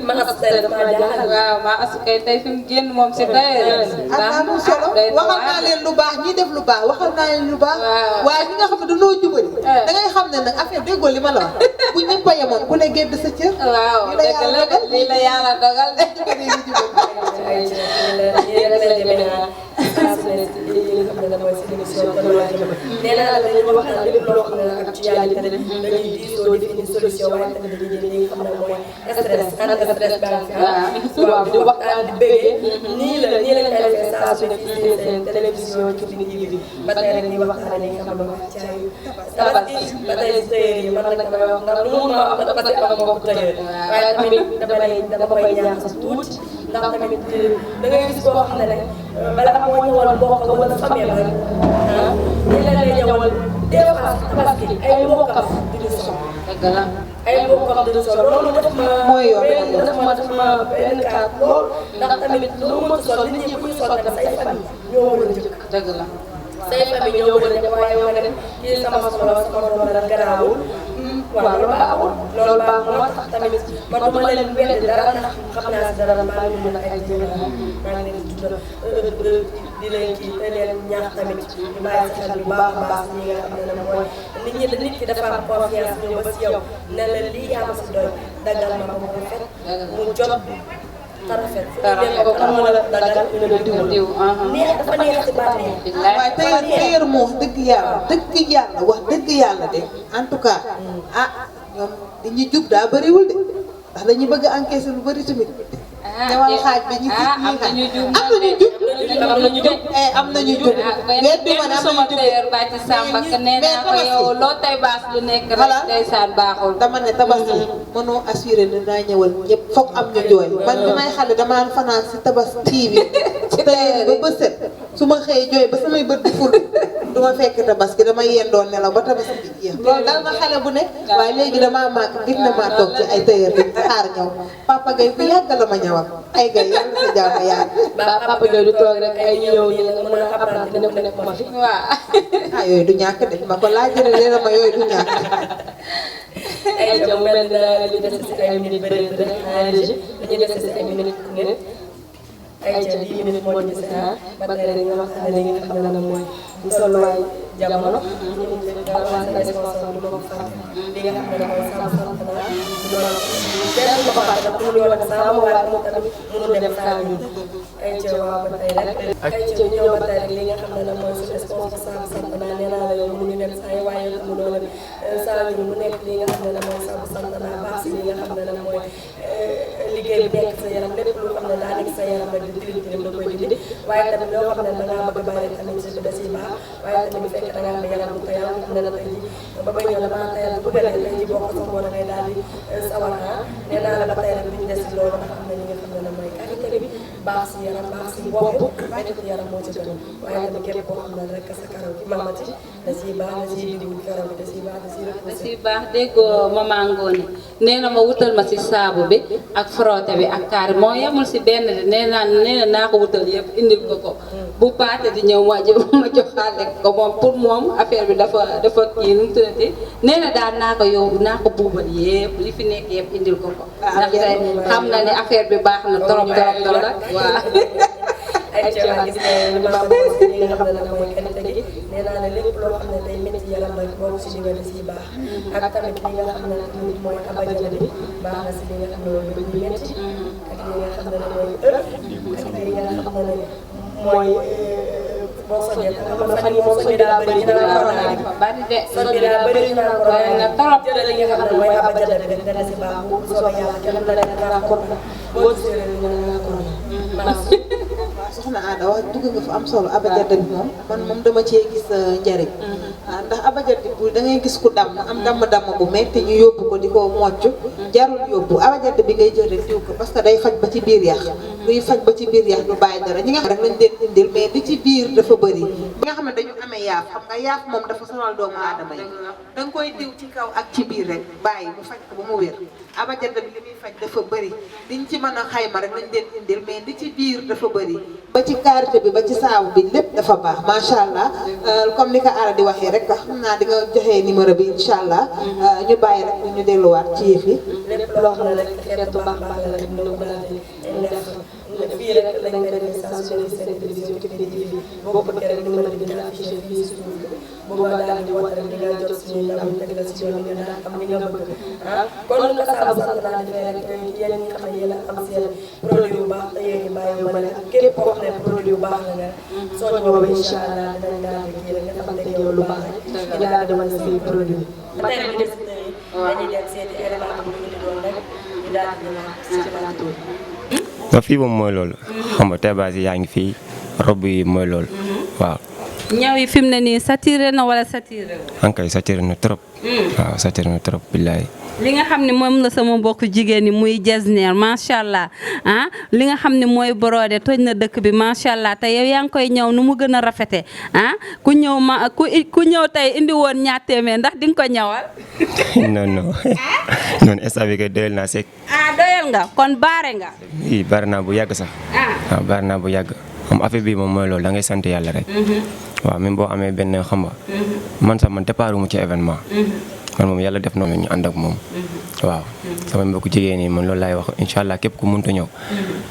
ma asukay dafa jaaxal waaw ma asukay tey fi mu génn moom si tey am na solo waxal naa leen lu baax ñi def lu baax waxal naa leen lu baax waaye ñi nga xam ne dañoo jubali da ngay xam ne nag affaire déggoo li ma la wax bu ñëpp a yemoon ku ne gedd sa cër waaw dëgg la lii la yàlla dogal nee naa la dañuy wax naan lépp loo xam ne nag actualité la dañuy diisoo di indi solution waaye tamit dañuy jël li nga xam ne mooy stress anti stress baa fi waaw di waxtaan di bëggee nii la nii lañ koy defee saa su ne fii seen télévision ci TV bi ba tey rek di waxtaan li nga xam ne mooy caayu tabaski ba tey si tëyeer yi man nag damay wax ndax lu mun ma am parce que am mbokk tëyeer waaye tamit dama koy ñaax sa tuuti ndax tamit da ngay gis koo xam ne rek bala moo ñëwal mbokk nga wala famille rek ñi la lay ñëwal des fois tabaski ay mbokkam duñu sol dëgg la ay mbokkam duñu sol loolu daf ma daf ma benn cas lool ndax tamit lu mu mënti sol nit ñi bu ñu sol tam say famille ñoo war a njëkk dëgg la say famille ñoo war a njëkk waaye nga dem kii sama soxla sama doom la garaawul waaw loolu baaxul loolu baaxul moo tax tamit man du ma leen weddi dara ndax xam naa si dara maa ngi mun a ay jëriñ maa ngi leen di tuddal di leen kii te leen ñaax tamit ñu bàyyi si xel bu baax a baax ñi nga xam ne mooy nit ki dafa am confiance ñëw ba si yow ne la lii yaa ma si doy daggal ma ko rafet mu jot tarafet fu ñu demee ko kan moo la daggal ñu ne diw neex dafa neex ci baat yi waaye tailleur moo wax dëgg yàlla de en tout cas ñoom dañuy jub daa bëriwul de ndax dañuy bëgg a encaisser lu bëri tamit ñewal xaaj bi ñu gis ñi am nañu jub am nañu jub weddi ma am nañu jub ba ci Samba que nee naa ko yow loo tay baas lu nekk rek ndeysaan baaxul dama ne tabaski mënoo assuré ne naa ñëwal ñëpp foog am ñu jooy man bi may xale damaa fanaan si Tabaski TV tey ba bët set su ma xëyee jooy ba samay bët di ful du ma fekk Tabaski dama yendoon nelaw ba Tabaski bi jeex loolu dal na xale bu ne waaye léegi damaa màgg gis na maa toog ci ay tailleur di xaar ñëw Papa Gaye bu yàgg la ma ñëwal ay gay yàlla sa jàmm yàgg Papa Gaye du toog rek ay ñëw ñu nga mën a apprendre ne ko nekk ma fi waaw yooyu du ñàkk de ma ko laajee nee na ma yooyu du ñàkk ay jëm mel na li des si ay minutes bëri rek régi dañuy des si ay minutes ku ne ay ca 10 minutes moo ñu si ba tey rek nga waxtaane li nga xam ne mooy tolluwaay jamono ñu indi dara waa sa responsable du ma ko fàtte li nga xam ne mooy sàmm sant naa du ma benn du ma ko fàtte pour ñu wax sàmm waaye moom tamit mënu dem saa ñun ay ca waa ba tey rek ay ca ñu ñëw ba tey rek li nga xam ne mooy suñu responsable sàmm sant naa nee naa la yow mënu dem saa yi waaye mu doon saa ñun mu nekk li nga xam ne mooy sàmm sant naa baax si li nga xam ne mooy liggéey bi nekk sa yaram lépp lu xam ne daa nekk sa yaram rek di tilim tilim da koy dindi waaye tamit loo xam ne da ngaa bëgg bàyyi tamit si da si baax waaye tamit bu fekkee da ngaa am yaram bu tayal xam ne na tey ji ba bay ñëw damaa tayal bu bëgg tey ji boo ko sax da ngay daal di sawar nee naa la ba tey rek duñ des si loolu nga xam ne li nga xam ne mooy qualité bi baax si yaram baax si bopp métti yaram moo ci gën waaye tamit képp koo xam ne rek sa karaw gi mamati da ciy baax da ciy diw karaw bi da ciy baax da ciy baax déggoo maman Ngoné nee na ma wutal ma si saabu bi ak frotté bi ak kaari moo yemul si benn de nee na naa ko wutal yëpp indil ko bu paate di ñëw ma joxaale ko moom pour moom affaire bi dafa kii nu mu tuddati nee na daal naa ko yóbbu naa ko buubal yëpp li fi nekk yëpp indil ko ndaxte xam na ne affaire bi baax na trop waaw ay coono gis nañu li ma bëgg si li nga xam ne nag mooy qualité gi nee naa ne lépp loo xam ne day métti yaram rek boobu si digal da siy baax ak tamit li nga xam ne tamit mooy abajada bi baax na si li nga xam ne mooy bëñ yu métti ak li nga xam ne mooy ëpp ak li nga xam ne mooy boo sojee xam nga fan yi moom soj bi daa bëri ñu naan corona bi soj bi daa bëri ñu naan corona bi jëlee li nga xam ne mooy abajada bi rek dana si baax bu soobee yàlla kenn du la ne dangaa corona boo gisee rek ñu ne dangaa corona soxna Ada wax dugg nga fa am solo abajada bi moom dama cee gis njariñ ndax abajada bi da ngay gis ku damm am damm bu metti ñu yóbbu ko di ko mocc jarul yóbbu abajada bi ngay jël rek diw ko parce que day faj ba ci biir yax luy faj ba ci biir yax du bàyyi dara ñi nga xam rek lañ leen indil mais li ci biir dafa bëri ñi nga xam ne dañu amee yaaf xam nga yaaf moom dafa sonal doomu aadama yi da nga koy diw ci kaw ak ci biir rek bàyyi mu faj ko ba mu wér abajada bi li muy faj dafa bëri liñ ci mën a xayma rek lañ leen indil mais li ci biir dafa bëri ba ci karité bi ba ci saabu bi lépp dafa baax macha allah comme ni ko Ara di waxee rek xam naa di nga joxe numéro bi incha allah ñu bàyyi rek ñu delluwaat ci yëf yi. lépp loo xam ne rek xeetu baax la rek ñu ko daal di def fii rek lañ koy def station ci seen télévision Kifne TV bokk rek numéro bi dina affiché fii suñu bu boobaa daal di woote rek di nga jot suñu ndam teg la si yoon nga daal am li nga bëgg kon lu ko saabu sant naa defee rek yéen ñi nga xam ne yéen a am seen produit bu baax yéen ngi bàyyi ma ne ak képp koo xam ne produit bu baax la nga soo ñëwee incha allah dinañ daal di kii rek nga xam ne yow lu baax rek nga daal di wane say produit ba tey bu des dañuy dem seeti élément bu ñu doon rek ñu daal di ñëwaat ci plateau bi fii moom mooy loolu xam nga tebaas yi yaa ngi fii rob yi mooy loolu waaw ñaw yi fi mu ne nii saturé na wala saturé wu ankay saturé na trop waaw saturé na trop billaay li nga xam ne moom la sama mbokk jigéen ñi muy jasneer macha allah li nga xam ne mooy borode toj na dëkk bi macha allah te yow yaa ngi koy ñëw nu mu gën a rafete ku ñëw ku ñëw tey indi woon ñaar téeméer ndax di nga ko ñawal non instant bi kay doyal naa seeg doyal nga kon baare nga i baare naa bu yàgg sax waaw baare naa bu yàgg xam affaire bi moom mooy loolu da ngay sant yàlla rek waaw même boo amee benn xam nga man sax man départ mu ci événement man moom yàlla def na ñu ànd ak moom waaw sama mbokku jigéen ñi man loolu laay wax incha allah képp ku mënta ñëw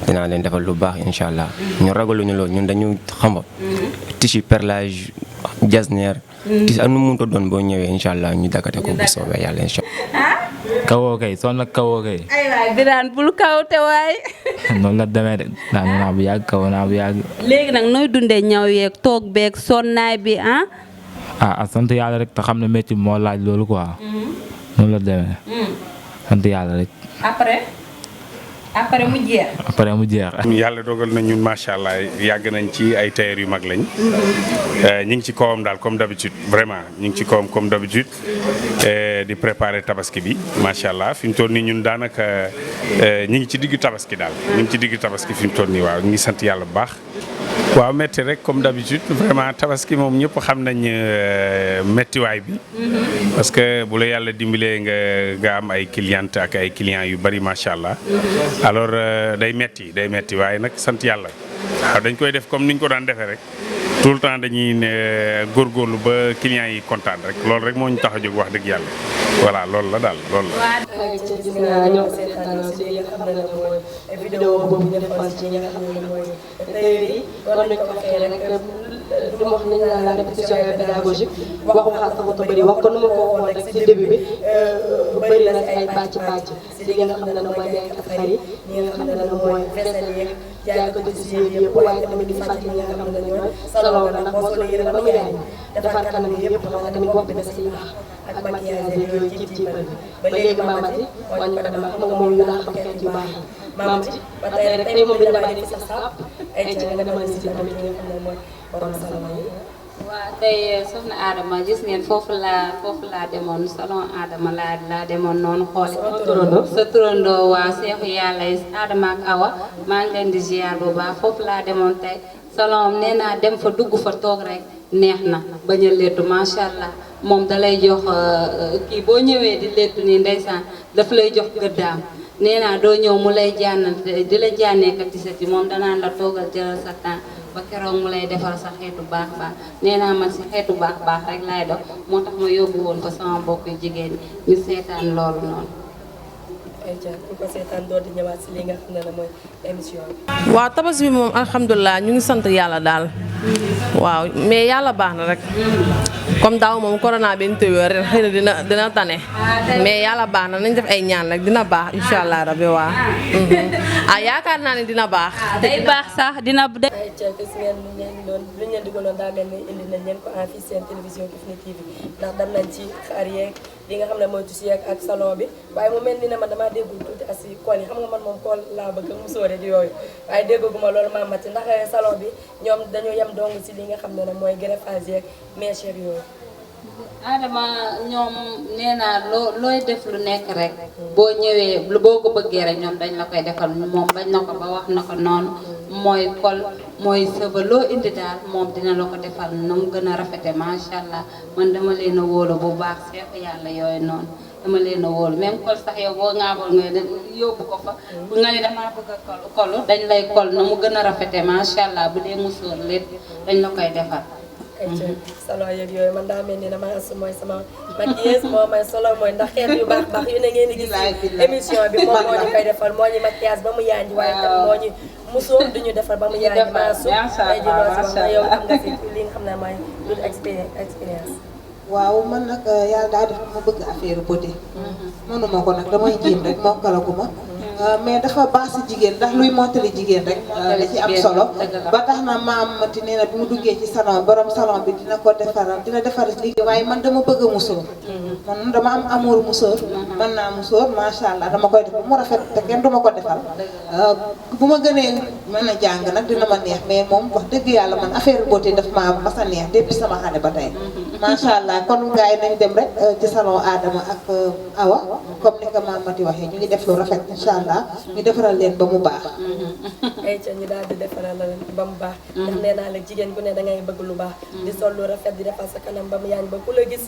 dinaa leen defal lu baax incha allah ñu ragaluñu loolu ñun dañu xam nga tissu perlage jasneer tissu ak nu mu mënta doon boo ñëwee incha allah ñu daggate ko bu soobee yàlla incha allah. kawoo kay soo nag kawoo kay. ay waay Birane bul kaw te waay. noonu la demee de naa bu yàgg kaw naa bu yàgg. léegi nag nooy dundee ñaw yeeg toog beeg sonnaay bi sant yàlla rek te xam ne métier moo laaj loolu quoi. noonu la demee. sant yàlla rek. après mu jeex. après mu jeex. yàlla dogal na ñun macha allah yàgg nañ ci ay tailleur yu mag lañ. ñu ngi ci kawam daal comme d'habitude vraiment ñu ngi ci kawam comme d'habitude di préparer tabaski bi macha allah fi mu toll nii ñun daanaka ñu ngi ci diggu tabaski daal. ñu ngi ci diggu tabaski fi mu toll nii waaw ñu ngi sant yàlla bu baax. waaw métti rek comme d'habitude vraiment tabaski moom ñëpp xam nañ méttiwaay bi. parce que bu la yàlla dimbalee nga am ay clientes ak ay clients yu bari macha allah. alors day metti waaye nag sant yàlla waaw dañ koy def comme niñ ko daan defee rek tout le temps dañuy ne góorgóorlu ba clients yi kontaan rek loolu rek moo ñu tax a jóg wax dëgg yàlla voilà loolu la daal loolu la. gis naa ñoo seetaan si li nga xam ne mooy vidéo boobu ñu defoon ci ñi nga xam ne mooy tailleur yi war nañ ko waxee rek du ma wax nañ la répétition pédagogique waxu xaas sax ko bëri wax ko nu ma ko waxoon rek si début bi bëri na ay pàcc si li nga xam ne mooy jaay ak xar yi ñi nga xam ne mooy vaisselle yeeg jaay ko ci si yëpp waaye tamit di fàttali ñi nga xam ne ñooy salon la ndax boo solee yére ba mu yaay defar kanam yi yëpp xam nga tamit bopp bi da siy baax ak maquillage yooyu ci ba léegi Mamati wàññi ko dama xam nga moom ñu naa xam xeet yu baax yi Mamati ba tey rek moom dañu la bàyyi sa sap ay ci nga demal si tamit ñi nga xam ne mooy borom salon yi waaw tey soxna Adama gis ngeen foofu laa demoon salon Adama laa demoon noonu xooli sa turandoo waa seexu yàlla yi Adama ak Awa maa ngi leen di ziar bu baax foofu laa demoon tey salon nee naa dem fa dugg fa toog rek neex na bañ a léttu macha allah moom da lay jox kii boo ñëwee di léttu nii ndeysaan daf lay jox gëddaam nee naa doo ñëw mu lay jànnante di la jànnee ka tisati moom danaan la toogal jëlal sa temps ba keroog mu lay defal sa xeetu baax nee naa man si xeetu baax rek laay dox moo tax ma yóbbu woon ko sama mbokk yu jigéen ñi ñu seetaan loolu noonu. ayca ñu ko seetaan doo di ñëwaat si li nga xam ne la mooy émission bi. waaw tabaski bi moom alhamdulilah ñu ngi sant yàlla daal. waaw mais yàlla baax na rek. comme daaw moom corona bi ñu tëjoo ren xëy na dina tane. mais yàlla baax na nañ def ay ñaan rek dina baax incha allah rabbi waa. yaakaar naa ne dina baax. day baax sax dina. ayca gis ngeen lu ñu leen digaloon daa mel ni indi nañ leen ko en fii seen télévision Kifne TV ndax dem nañ ci xar yeeg li nga xam ne mooy tusi ak salon bi waaye mu mel ni ne man damaa déggul tuuti asi kool yi xam nga man moom kool laa bëgg musóore di yooyu waaye déggaguma loolu maamati ndax salon bi ñoom dañoo yem dong si li nga xam ne mooy greffage yeeg mèche yooyu. Adama ñoom nee naa looy def lu nekk rek boo ñëwee boo ko bëggee rek ñoom dañ la koy defal moom bañ na ko ba wax na ko noonu mooy kol mooy sëba loo indi daal moom dina la ko defal na mu gën a rafete macha allah man dama leen a wóolu bu baax seeku yàlla yooyu noonu dama leen a wóolu même kol sax yow boo ŋaaboon nga yóbbu ko fa bu nga ne damaa bëgg a kolu dañ lay kol na mu gën a rafete macha allah bu dee musóor lépp dañ la koy defal. salon yeeg yooyu man daa mel ni dama asu mooy sama maquilleuse moo may solo mooy ndax xeet yu baax yu ne ngeen di gis émission bi moom moo ñu koy defal moo ñu maquillage ba mu yaanji waaye tam moo ñu musóor duñu defal ba mu yaanji maasu ay ji loo si wax na yow am nga fi li nga xam ne mooy lu expérience waaw man nag yàlla daa def ma bëgg affaire beauté mënuma ko nag damay jéem rek mokkalaguma mais dafa baax si jigéen ndax luy mottali jigéen rek da ci am solo ba tax na maam mati nee na bi mu duggee ci salon borom salon bi dina ko defaral dina defar liggéey waaye man dama bëgg a musóor man dama am amour musóor mën naa musóor macha allah dama koy def bu mu rafet te kenn duma ko defal bu ma gënee mën a jàng nag dina ma neex mais moom wax dëgg yàlla man affaire beauté daf ma mas a neex depuis sama xale ba tey macha allah kon gars yi nañ dem rek ci salon Adama ak Awa comme ni ko maam mati waxee ñu ngi def lu rafet incha allah ñu defaral leen ba mu baax. ay ca ñu daal di defaral leen ba mu baax. ndax nee naa la jigéen gu ne dangay bëgg lu baax. di sol lu rafet di defal sa kanam ba mu yaañ ba ku la gis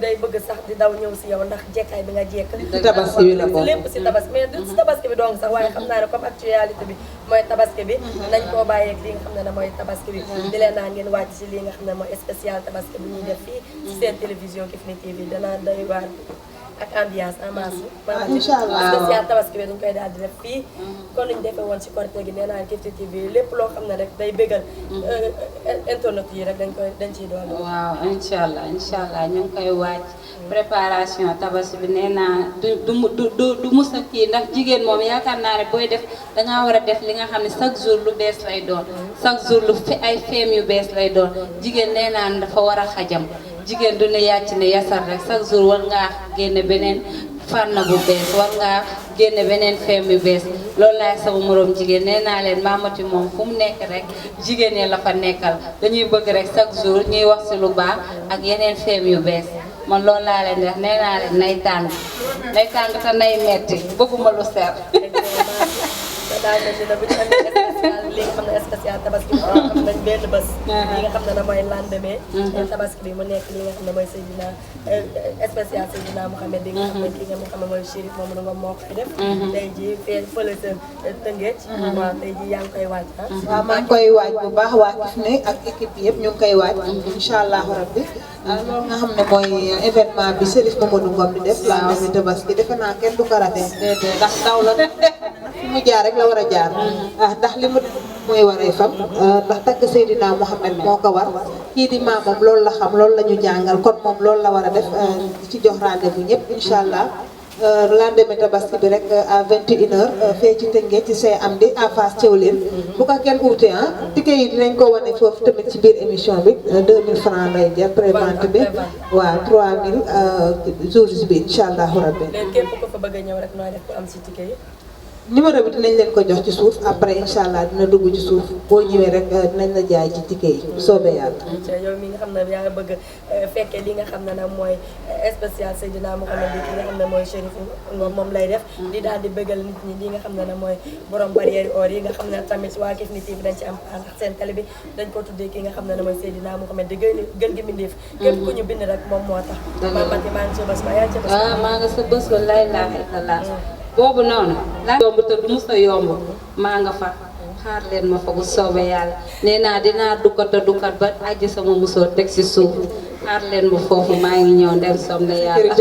day bëgg sax di daw ñëw si yow ndax jekkaay bi nga jekk. si tabaski bi la bokk lépp si tabaski mais du si tabaski bi donc sax waaye xam naa ne comme actualité bi mooy tabaski bi. nañ koo bàyyeeg li nga xam ne mooy tabaski bi. di leen naan ngeen wàcc si li nga xam ne mooy spécial tabaski bi ñuy def fii si seen télévision Kifne TV danaa doy waar ak ambiance en masse. incha allah spécial tabaski bi dañ koy daal di def fii. kon ñu defee woon ci Korité gi nee naa Kifne TV lépp loo xam ne rek day bégal internet yi rek dañ ciy doon. waaw incha allah ñu ngi koy waaj. préparation tabaski bi nee naa du mus a kii ndax jigéen moom yaakaar naa ne booy def dangaa war a def li nga xam ne chaque jour lu bees lay doon chaque jour ay feem yu bees lay doon jigéen nee naa dafa war a xajam jigéen du ne yàcc ne yasar rek chaque jour war ngaa génne beneen fànn bu bees war ngaa génne beneen feem yu bees loolu laay sama moroom jigéen nee naa leen Mamati moom fu mu nekk rek jigéen ñi la fa nekkal dañuy bëgg rek chaque jour ñuy wax ci lu baax ak yeneen feem yu bees man loolu laa leen def nee naa leen nay tàng te nay metti bëgguma lu ser. daal mel ni ne bu ñu amee spécial li nga xam ne spécial tabaski bi xam nañ benn bés li nga xam ne mooy lendemain tabaski bi mu nekk li nga xam ne mooy Seydina spécial Seydina Mouhamed di nga xam ne kii nga xam ne mooy Chérif moom la nga moo koy def tey ji fële sa Tëngéej waaw tey ji yaa ngi koy waaj waaw maa ngi koy waaj bu baax waa Kifne ak équipe bi yëpp ñu ngi koy waaj incha allahu rabbi loolu nga xam ne mooy événement bi Chérif Mamadou Ngom di def lendemain tabaski defe naa kenn du ko raté ndax ndaw la fi mu jaar rek la war a jaar ndax li mu mooy waree fam ndax tagg Seydina Mouhamed moo ko war kii di maamam loolu la xam loolu la ñu jàngal kon moom loolu la war a def ci jox rendez-vous ñëpp incha allah lendemain tabaski bi rek à 21h fee ci Tëngéej ci say am di en face Thiawlène bu ko kenn uute ticket yi dinañ ko wane foofu tamit ci biir émission bi 2000 francs lay jar prévente bi waaw 3000 jours bi incha allahu rabbi léegi képp ko fa bëgg a ñëw rek nooy def ko am si ticket yi numéro bi dinañ leen ko jox ci suuf après incha allah dina dugg ci suuf boo ñëwee rek dinañ la jaay ci ticket yi bu soobee yàlla. yow mi nga xam ne yaa nga bëgg fekkee li nga xam ne nag mooy spécial Seydina Mouhamed bi ki nga xam ne mooy Chérif Ngom moom lay def di daal di bëggal nit ñi li nga xam ne nag mooy borom barrière or yi nga xam ne tamit waa Kifne TV dañ ci am ndax seen télé bi dañ ko tuddee ki nga xam ne nag mooy Seydina Mouhamed di gën gi mbindeef képp ku ñu bind rek moom moo tax mamati maa ngi sa bés ba yaa ngi sa bés maa nga sa bés ba lay laa boobu noonu laa yomb te du mos a yomb maa nga fa xaar leen ma fa bu soobee yàlla nee naa dinaa dukkat ba àjji sama musóor teg si suuf xaar leen ma foofu maa ngi ñëw ndem som ne yàlla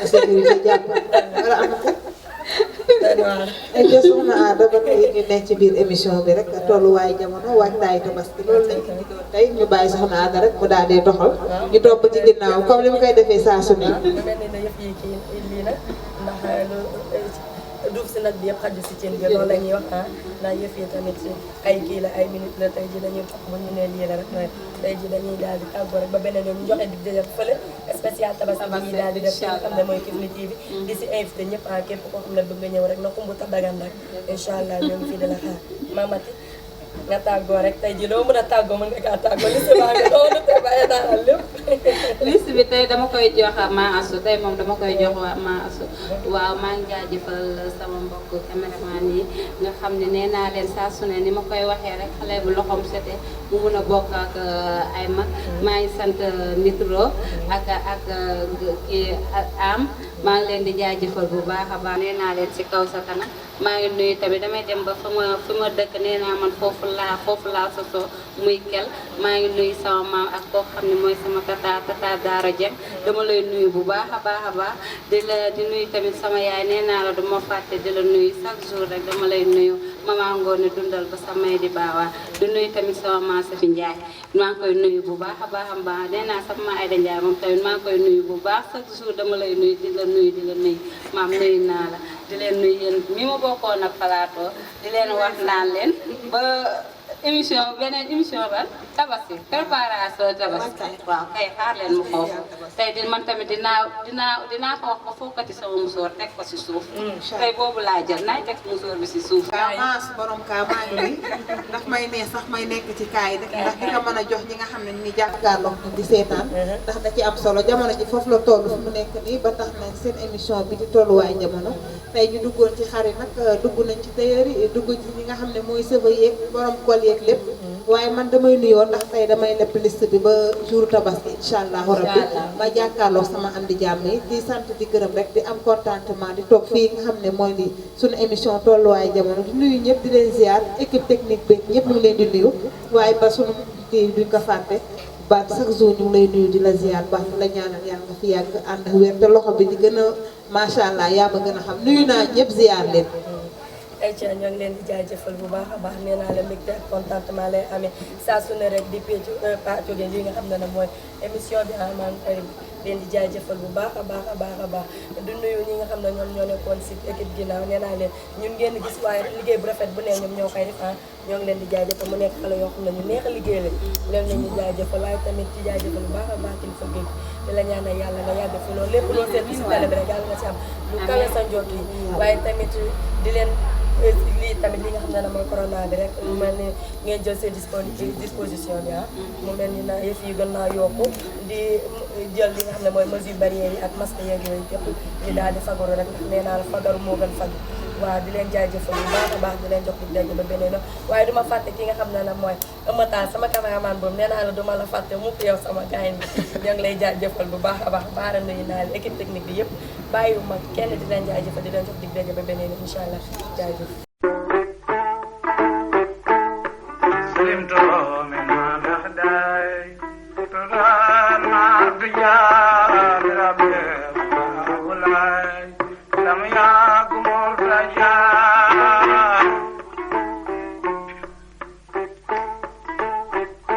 sécurité jàpp wala am ay soxna Ada ba tey ñu nekk ci biir émission bi rek tolluwaay jamono waajtaay tabaski loolu lañ ci diggoon tey ñu bàyyi soxna Ada rek mu daal di doxal ñu topp ci ginnaaw comme li mu koy defee saa su ne duuf si nag bi yëpp xaju si cin bi loolu la ñuy wax ndax yëf yi tamit ay kii la ay minute la tey ji dañuy tax bu ñu nee lii la rek tey ji dañuy daal di tàggoo rek ba beneen yoon ñu joxe dig daje fële spécial tabaski bi daal di def nga xam ne mooy Kifne TV di si invité ñëpp képp koo xam ne bëgg nga ñëw rek na xumbu ta dagan rek incha allah ñoo ngi fii di la xaar mamati nga tàggoo rek tey ji loo mën a tàggoo mën nga kaa tàggoo liste baa nga noonu te bàyyi naa la lépp liste bi tey dama koy jox maa asu tey moom dama koy jox waa maa asu waaw maa ngi jaajëfal sama mbokk caméraman yi nga xam ne nee naa leen saa su ne ni ma koy waxee rek xale bu loxoom sete mu mun a bokk ak ay mag maa ngi sant Nitro ak kii am maa ngi leen di jaajëfal bu baax a baax nee naa leen si kaw sa kanam maa ngi nuyu tamit damay dem ba fi ma dëkk nee naa man foofu laa sosoo muy kel maa ngi nuyu sama maam ak koo xam ne mooy sama tata Daara Dieng dama lay nuyu bu baax a baax di nuyu tamit sama yaay nee naa la duma fàtte di la nuyu chaque jour rek dama lay nuyu mama Ngoone dundal ba samay di baawaa di nuyu tamit sama maam Safi Ndiaye maa ngi koy nuyu bu baax a baax nee naa sama maam Ayda Ndiaye moom tamit maa ngi koy nuyu bu baax chaque jour dama lay nuyu di la nuyu maam nuyu naa la di leen nuyu yéen mi ma bokkoon ak plateau di leen wax naan leen ba beneen émission ba tabaski préparation tabaski waaw kay xaar leen mu foofu tey di man tamit dinaa ko wax ba fokkati sama musóor teg ko si suuf tey boobu laa jël naay teg musóor bi si suuf maas borom kaa maa ngi nii ndax may nee sax may nekk ci kaay rek ndax di nga mën a jox ñi nga xam ne ñu ngi jàkkaarloo di seetaan ndax da ci am solo jamono ji foofu la toll fu mu nekk nii ba tax na seen émission bi di tolluwaay jamono tey ñu duggoon ci xar yi nag dugg nañ ci tailleur yi dugg ci ñi nga xam ne mooy sëfa yeeg borom kol yeeg lépp waaye man damay nuyoo ndax tey damay lepp liste bi ba jour tabaski incha allahu rabbi ma jàkkaarloo sama am di jàmm yi di sant di gërëm rek di am contentement di toog fii nga xam ne mooy li suñu émission tolluwaay jamono di nuyu ñëpp di leen ziar équipe technique bi ñëpp ñu ngi leen di nuyu waaye ba suñu kii duñ ko fàtte ba chaque jour ñu ngi lay nuyu di la ziar baax di la ñaanal yàlla nga fi yàgg ànd ak wér te loxo bi di gën a macha allah yaa ma gën a xam nuyu naa ñëpp ziar leen. ay ci ñoo ngi leen di jaajëfal bu baax a baax nee naa la mbégte ak contentement lay amee saa su ne rek di pàcc li nga xam ne nag mooy émission bi maa ngi koy leen di jaajëfal bu baax a baax du nuyu ñi nga xam ne ñoom ñoo nekkoon si équipe ginnaaw nee naa leen ñun ngeen gis waaye liggéey bu rafet bu ne ñoom ñoo koy def ñoo ngi leen di jaajëfal mu nekk xale yoo xam ne ñu neex a liggéey la leen di jaajëfal waaye tamit ci jaajëfal bu baax a baax kilifa géej di la ñaanal yàlla nga yàgg fi loolu lépp loo seet si télé bi rek yàlla nga si am lu kawe sa njort yi waaye tamit di leen lii tamit li nga xam ne mooy corona bi rek mu mel ni ngeen jël seen disposition bi mu mel ni na yëf yi gën naa yokku di jël li nga xam ne mooy mesure barrière yi ak masque yeeg yooyu yëpp di daal di fagaru rek ndax nee naa la fagaru moo gën fag waaw di leen jaajëfal bu baax a baax di leen jox di daje ba beneen waaye duma fàtte ki nga xam ne nag mooy ëmmataan sama caméraman boobu nee naa la duma la fàtte mukk yow sama gars yi ñoo ngi lay jaajëfal bu baax a baax baara nuyu naa la équipe technique bi yëpp bàyyiwuma kenn di leen jaajëfal di leen jox di daje ba beneen incha allah jaajëf Slim to me, man, I die.